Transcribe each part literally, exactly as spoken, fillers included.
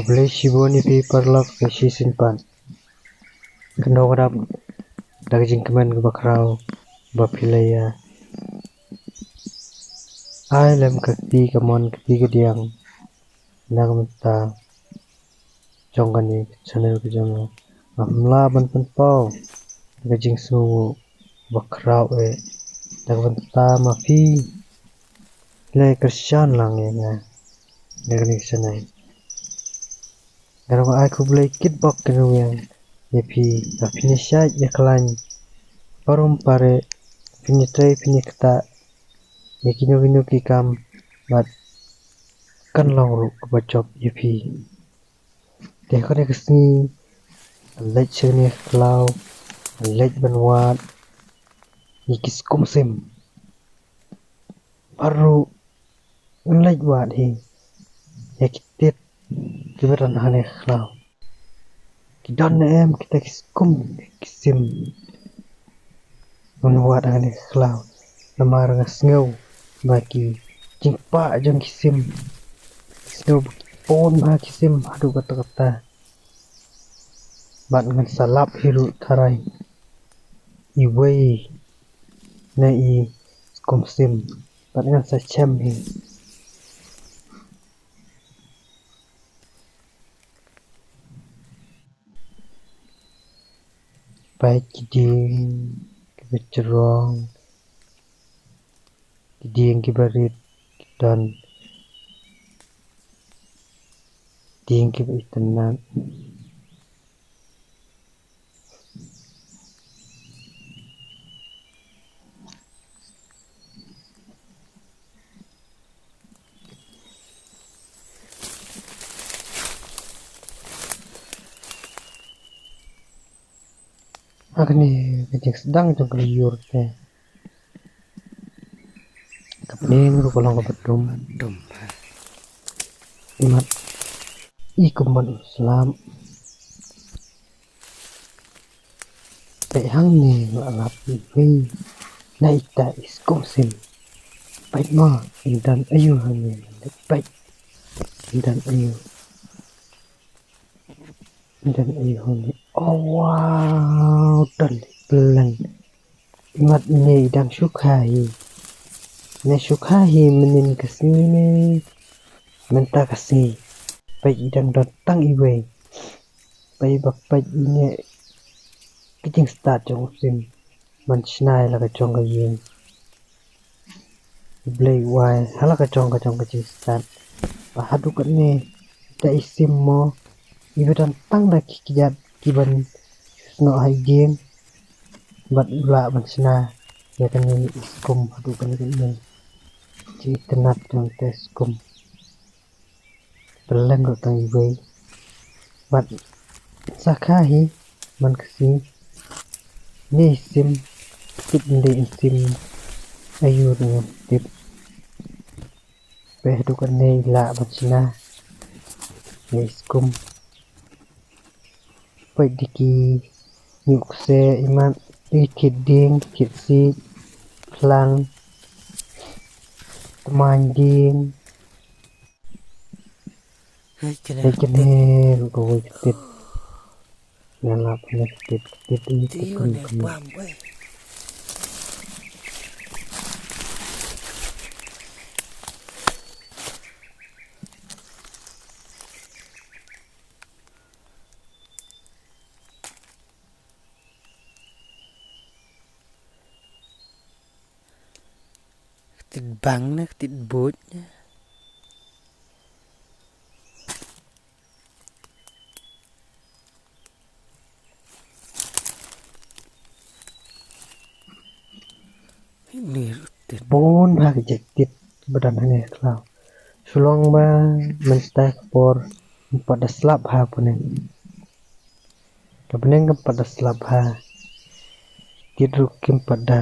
Khublei shibun ïa phi paralok sa shisien pat. Kyndoh ka dap da ka jingkmen kaba khraw ba phi la ïa ai lem ka kti kamon kti kadiang na ka bynta jong kane ka channel ka jong nga. Ngam lah ban pynpaw da ka jingsngewnguh ba khraw eh da ka bynta ma phi la kyrshan lang ïa nga na kane ka channel. Nga ruh nga ai khublei kitbok kynrwiang ïa phi ba phin ïa shait ïa khlaiñ parum pare, phin ïa trei phin ïa ktah ïa kino kino ki kam bad kan long ruh kaba jop ïa phi. Te ha kane ka sngi ngan leit sha kane ka khlaw, ngan leit ban wad ïa ki skum sim. Bad ruh ngan leit wad hi ïa ki tit kiba don ha kane ka khlaw. Ki don ne em kita ki skum ki sim? Ngan wad ha kane ka khlaw namar nga sngew ba ki jingpah jong ki sim, nga sngew ba ki pun bha ki sim haduh katta katta. Bad ngan sa lap hi ruh tharai iwei na i skum sim bad ngan sa chem hi. Peit ki dieng kiba jrong, ki dieng kiba rit, ki don dieng kiba itynnad. Ha kane ka jingsdang jong ka lyiur te ka bneng ruh ka long kaba dum. Dum. Imat i kumban u slap. Peit hangne nga lap iwei na ita i skum sim. Peit mo, i don aïu hangne, peit. I don aïu. I don aïu hangne. Oh wow, don i pleng. Imat ine i dang shu kha hi. Ne shu kha hi mynnin ka sngi ne mynta ka sngi. Peit i dang don tang iwei. Peit ba peit ine ka jingstad jong u sim ban shna ïa la ka jong ka ïing. Blei u ai ha la ka jong ka jong ka jingstad. Ba haduh katne da i sim mo iba don tang da ki kjat kiban shu snoh ha i dieng. Bad u lah ban shna ïa kane i skum haduh kane kane. Ki itynnad jong te skum. Pynleng ruh tang iwei. Bad sa kha hi man ka sngi. Ne i sim tip, ne i sim aïu ruh ngam tip. Peit haduh katne i lah ban shna ïa i skum. Peit da ki ñiuh kseh, imat, i kit dieng, kit siej, phlang, tmaiñ dieng. Peit kane ruh kawei ka tit. Nga lap kane ka tit, ka tit, ka tit kumne. Ka tit bang ne ka tit buit ne. Bun bha ki jait tit ba don hangne ha khlaw. Shu long ba mynta ka por ym pat da slap ha bneng. Ka bneng kam pat da slap ha. Tit ruh kim pat da.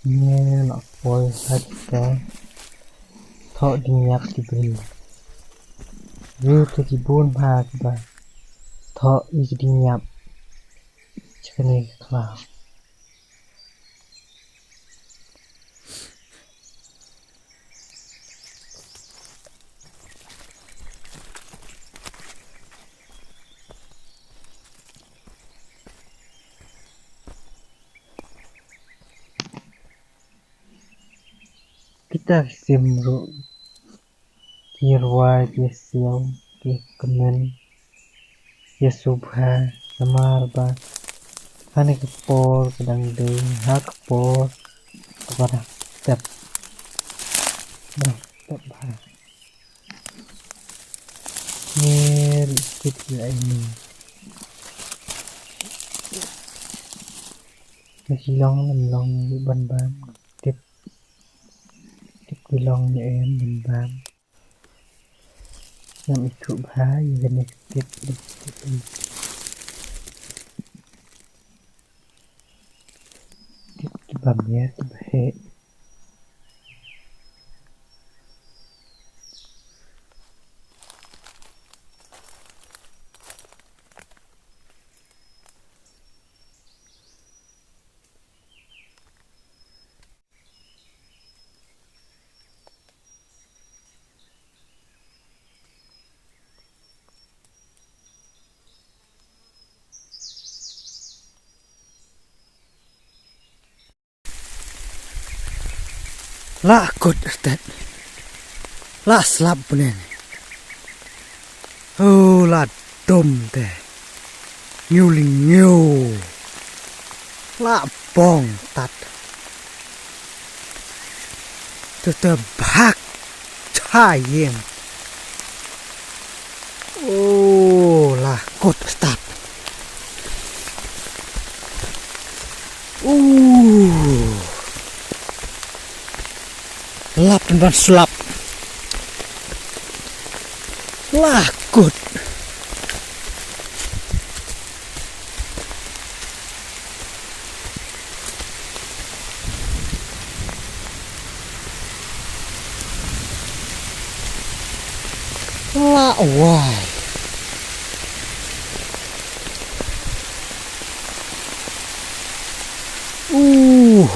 Ngi la poi ha ka thoh dieng ïap ki briew. Briew te ki bun bha kiba thoh ïa ki dieng ïap sha kane ka khlaw. Kita ki sim ruh ki rwai, ki siaw, ki kmen, ki subha, namar ba ha kane ka por ka dang dei ha ka por kaba dang tep, dang tep bha. Ngi ri kit ïa ini. Ngi long, ngi long ïa ban bam. Tip, tip ki long ïa em ban bam. Ngam ithuh bha ïa kane ka tip, tip, tip. Tip kiba miat kiba heh. La kut tet. La slap bneng. Oh, la dum te. Ngiu li ngiu. La bong tat. Te te bhak cha ïing. Oh, la kut stad. Uh. Lap ban slap. La kut. La wai. Uh.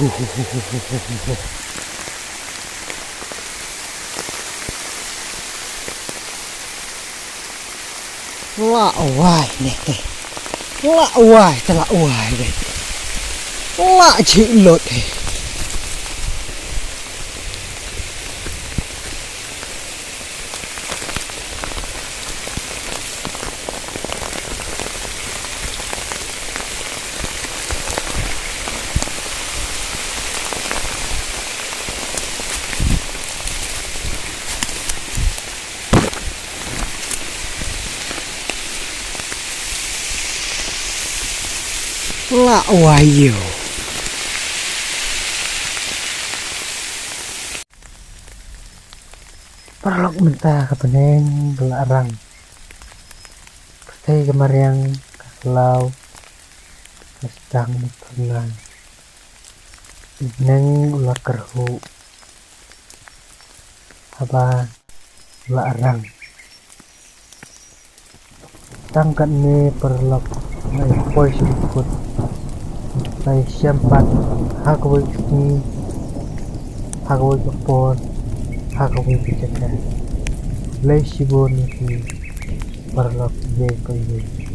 La wai ne te. La wai te, la wai ne. La jhi lut te. La wai ïa u. Paralok, mynta ka bneng ka la rang. Ka tei ka mariang, ka khlaw, ka sdang, ka phyrnai. Bneng u la kyrhuh. Haba la rang. Tang katne paralok, nga ïa poi sha kut. Nga ïa shem pat ha kawei ka sngi, ha kawei ka por, ha kawei ka jaka. Khublei shibun ïa phi paralok, ïa phi.